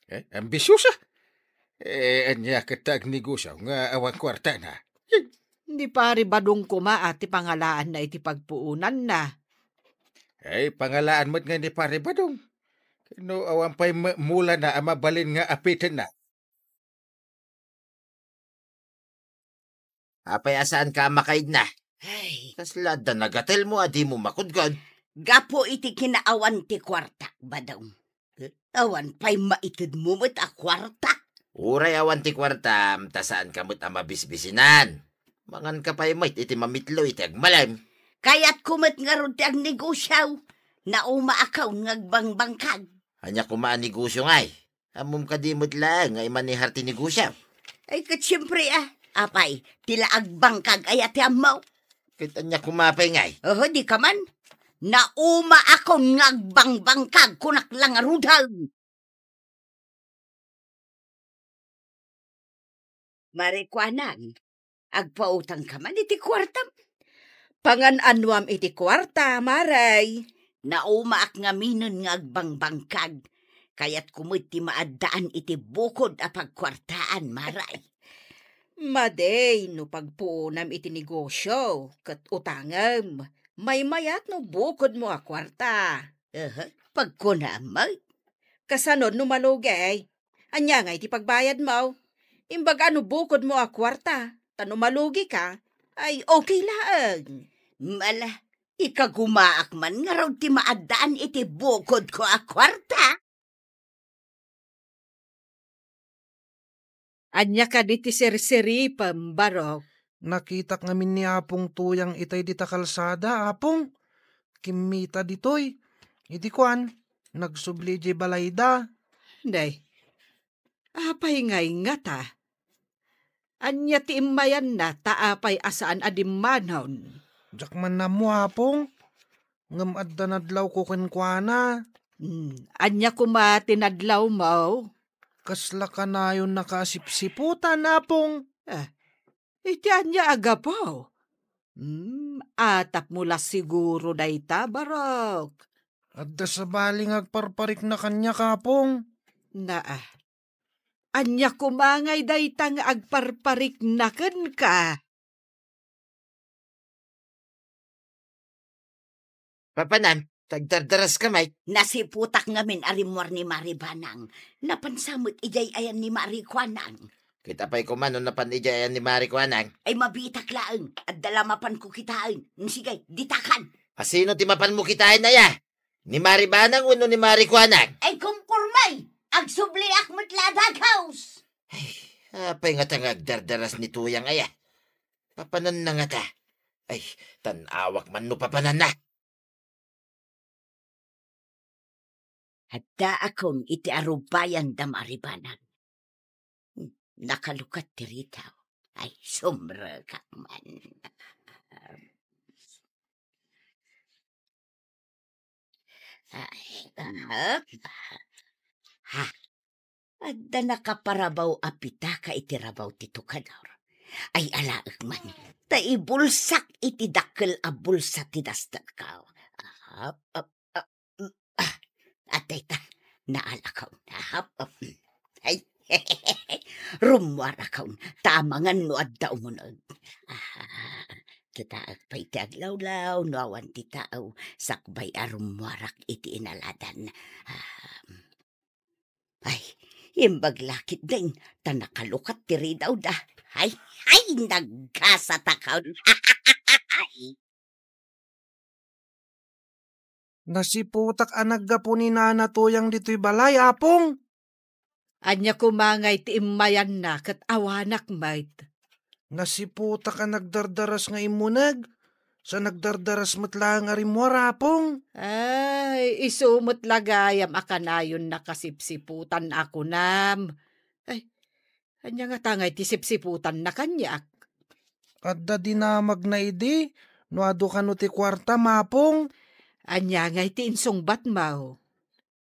Eh, ambisiosa? Eh, ania ket ta agnegosio nga awan kuartana? Ni Pare Badong koma a ti pangalaanna iti pagpuonanna. Eh, pangalaan met nga ni Pare Badong. No awan pay ma-, mulana a mabalin nga apitenna. Apay a saanka a makaidna? Ay. Kasla adda nagatelmo a dimo makudkod? Gapu iti kinaawan ti kuartak, Badong. Eh? Awan pay maitedmo met a kuarta? Uray awan ti kuartam, ta saanka met a mabisbisinan. Manganka pay met iti mamitlo iti agmalem. Kayatko met ngarud ti agnegosio. Naumaakon nga agbangbangkag. Ania koma a negosio ngay? Ammom kadi met laeng nga imanehar ti negosio? Ay, ket siempre, a. Apay, ti la agbangkag aya ti ammo? Ket ania koma pay ngay? Oho, dika man. Naumaakon nga agbangbangkag, kunak la ngaruden. Mare Kuanang, agpautangka man iti kuartam? Pangan-anoam iti kuarta, Mare. Naumaak ngaminen nga agbangbangkag. Kayatko met ti maaddaan iti bukod a pagkuartaan, Mare. Madi no pagpuonam iti negosio ket utangem. Maymayat no bukodmo a kuarta. Aha, pagkunam met. Kasano no malugi? Ania ngay ti pagbayadmo? Imbaga no bukodmo a kuarta, ta no malugika, ay okay laeng. Mala, ikagumaak man ngarud ti maaddaan iti bukodko a kuarta. Ania kadi ti sirsiripem, Barok? Nakitak ngamin ni Apong Tuyang itay dita kalsada, Apong. Kimmita ditoy. Iti kuan, nagsubli idiay balayda. Nay, apay ngay ngata? Ania ti immayanna ta apay a saan a dimmanon? Diak man ammo, Apong. Ngem adda nadlawko kenkuana. Hmm, ania koma ti nadlawmo? Kasla kanayonnaka a sipsiputan, Apong. Ah, iti ania a gapu? Hmm, atapmo la siguro dayta, Barok. Adda sabali nga agparparikna kaniak, Apong. Naa. Ania koma ngay dayta nga agparparikna kenka? Papanam, tagdardaraska met. Nasiputak ngamin a rimmuar ni Mari Banang. Napansa met idiay ayan ni Mari Kuanang. Ket apay koma no napan idiay ni Mari Kuanang? Ay, mabitak laeng. Adda la mapanko kitaen. Sige, ditakan. Asino ti mapanmo kitaen aya? Ni Mari Banang wenno ni Mari Kuanang? Ay, kumkurmay! Agsubli ak met la a dagaus! Ay, apay ngata nga agdardaras ni Tuyang aya? Papananna ngata? Ay, tan-awak man no papananna. Addaakon iti arubayan da Mari Banang. Nakalukat ti ritaw. Ay, sumrekak man. Ay, ah, ha? Adda nakaparabaw a pitaka iti rabaw ti tukador. Ay, alaek man. Ta ibulsak iti dakkel a bulsa ti dastelko. Ahap, ap, ap, mm, ah, adda ita. Naalakaw. Ahap, ap, mm. Ay, rummuarakaw. Ta amangan no adda umuneg. Ah, kitaek pay ti aglawlaw, no awan ti tao, sakbay a rummuarak iti inaladan. Ah, Ay, imbag la ketdin, ta nakalukat ti ridawda. Ay, ay, nagkasatakaw. Nasiputak a naggapu ni Nana Tuyang ditoy balay, Apong. Ania koma ngay ti immayanna ket awanak met? Nasiputak a nagdardaras nga immuneg, sa nagdardaras met laeng a rimmuar, Apong. Ay, isu met la gayam a kanayon nakasipsiputan a kunam. Ay, ania ngata ngay ti sipsiputanna kaniak? Adda dinamagna idi, no adu kano ti kuartam, Apong. Ania ngay ti insungbatmo?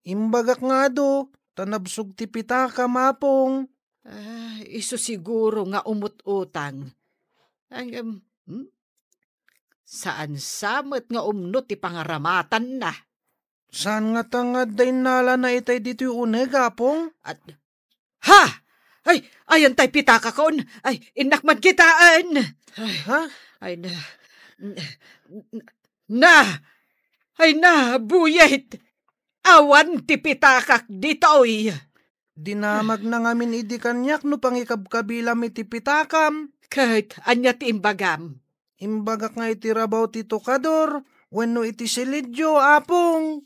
Imbagak nga adu, ta nabsog ti pitakam, Apong. Ah, isu siguro nga umut-utang. Ay, em, hmm? Saan sa met nga umno ti pangaramatanna? Saan ngata nga adda innalana itay ditoy uneg, Apong? At, ha! Ay, ayan tay pitakakon. Ay, innak man kitaen. Ay, ha? Ay, na, na, ay, na, buyet. Awan ti pitakak ditoy. Dinamagna ngamin idi kaniak no pangikabkabilam iti pitakam. Ket ania ti imbagam? Imbagak nga iti rabaw ti tukador wenno iti silidyo, Apong.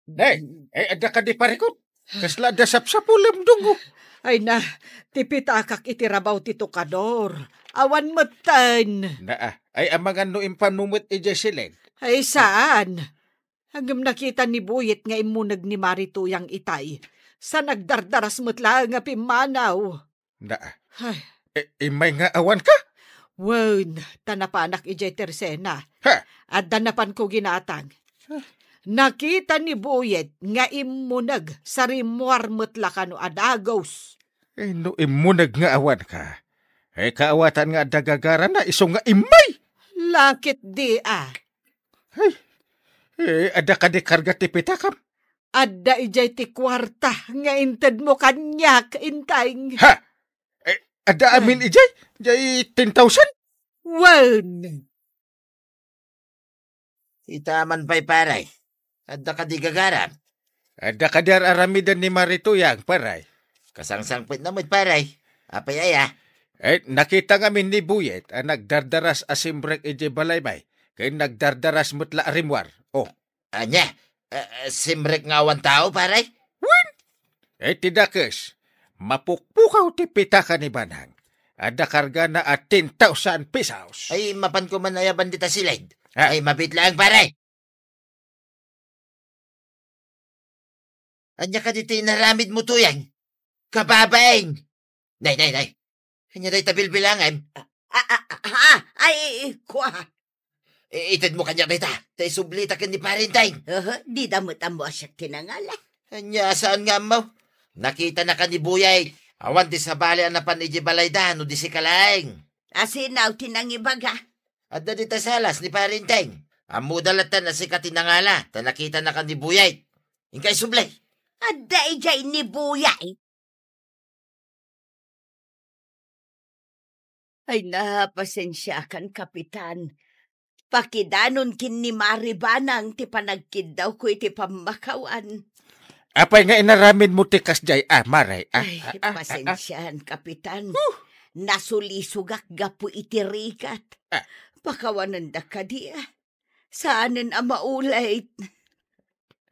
Nay, ay, adda kadi parikut? Kasla adda sapsapulem, Dunggo? Ay na, ti pitakak iti rabaw ti tukador. Awan metten. Naa, ay amangan no impanmo met idiay silid. Ay saan? Ngem nakita ni Buyet nga immuneg ni Mari Tuyang itay. Sa nagdardaras met laeng a pimmanaw. Naa. Ay. I-, immay nga awanka? Wen, ta napanak idiay tersena. Ha? Adda napanko ginatang. Nakita ni Buyet nga immuneg sa rimmuar met la kano a dagos. Eh, no immuneg nga awanka, eh, kaawatan nga adda gagarana isu nga immay. Lakit di a. Ay, eh, adda kadi karga ti pitakam? Adda idiay ti kuarta nga intedmo kaniak, Inteng. Ha? Eh, adda amin idiay? Diay ten thousand? Wen. Ita man pay, pare. Adda kadi gagaram? Adda kadi ar-aramiden ni Mari Tuyang, pare? Kasangsangpetna met, pare. Apay aya? Eh, nakita ngamin ni Buyet a nagdardaras a simrek idiay balay, bay. Ken nagdardaras met la a rimmuar. Oh. Ania? Eh, eh, simrek nga awan tao, pare? Wen! Eh, ti dakes, mapukpukaw ti pitaka ni Banang. Adda kargana a ten thousand pesos. Ay, mapanko man ayaban dita silid. Ah. Ay, mabiit laeng, pare. Ania kadi ti inaramidmo, Tuyang? Kababain! Nay, nay, nay. Ania dayta bilbilangem? Ah, ah, ah, ah, ay, kua. I-, itedmo kaniak dayta, ta isublita ken ni Pare Inteng. Aha, dida met ammo a siak ti nangala. Ania, saan nga ammo? Nakitanaka ni Buyet. Awan ti sabali a napan idiay balayda no di sika laeng. Asino ti nangibaga? Adda dita salas ni Pare Inteng. Ammoda latta a sika ti nangala, ta nakitanaka ni Buyet. Inka isubli. Adda idiay ni Buyet. Ay na, pasensiakan, Kapitan. Pakidanon ken ni Mari Banang ti panagkiddawko iti pammakawan. Apay nga inaramidmo ti kasdiay, ah, Mare? Ah, Ay, ah, ah, ah, ah. Pasensiaan, Kapitan. Huh! Nasulisogak gapu iti rigat. Ah. Pakawanendak kadi, ah. Saanen a maulay.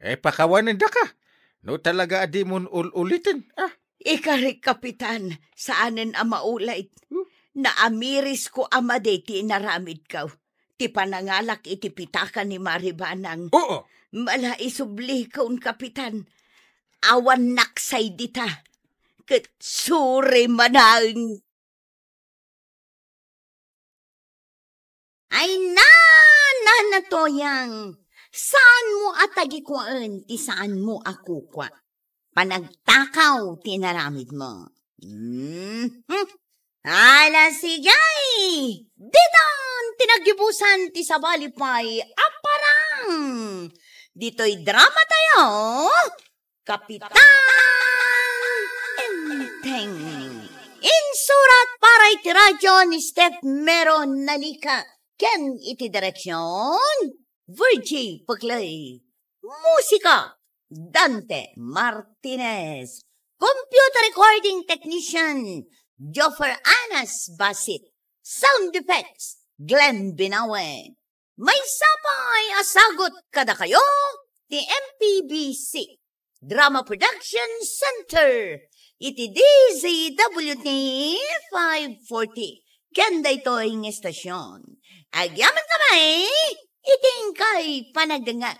Eh, pakawanendaka. No talaga a dimon ul-uliten, ah. Ikarik, Kapitan, saanen a maulay. Hmm. Naamirisko a madi ti inaramidko. Ti panangalak iti pitaka ni Mari Banang. Oo. Mala isublikon, Kapitan. Awan naksay dita. Ket suri manang. Ay, nana, nana Toyang, saanmo a tagikuaen ti saanmo a kukua. Panagtakaw ti inaramidmo. Mhm. Ala, sige! Ditan ti naggibusan ti sabali pay a parang. Ditoy drama tayo, Kapitan Enteng. Insurat para iti radyo ni Steph Mero Nalica ken iti direksyon, Virgie Puclay. Musika, Dante Martinez. Computer recording technician, Joffer Anas Basit. Sound effects, Glenn Binawe. Maysa pay a sagut kadakayo ti M P B C Drama Production Center iti D Z W T five forty. Ken daytoy nga estasyon, agyamankami iti inkay panagdengngeg.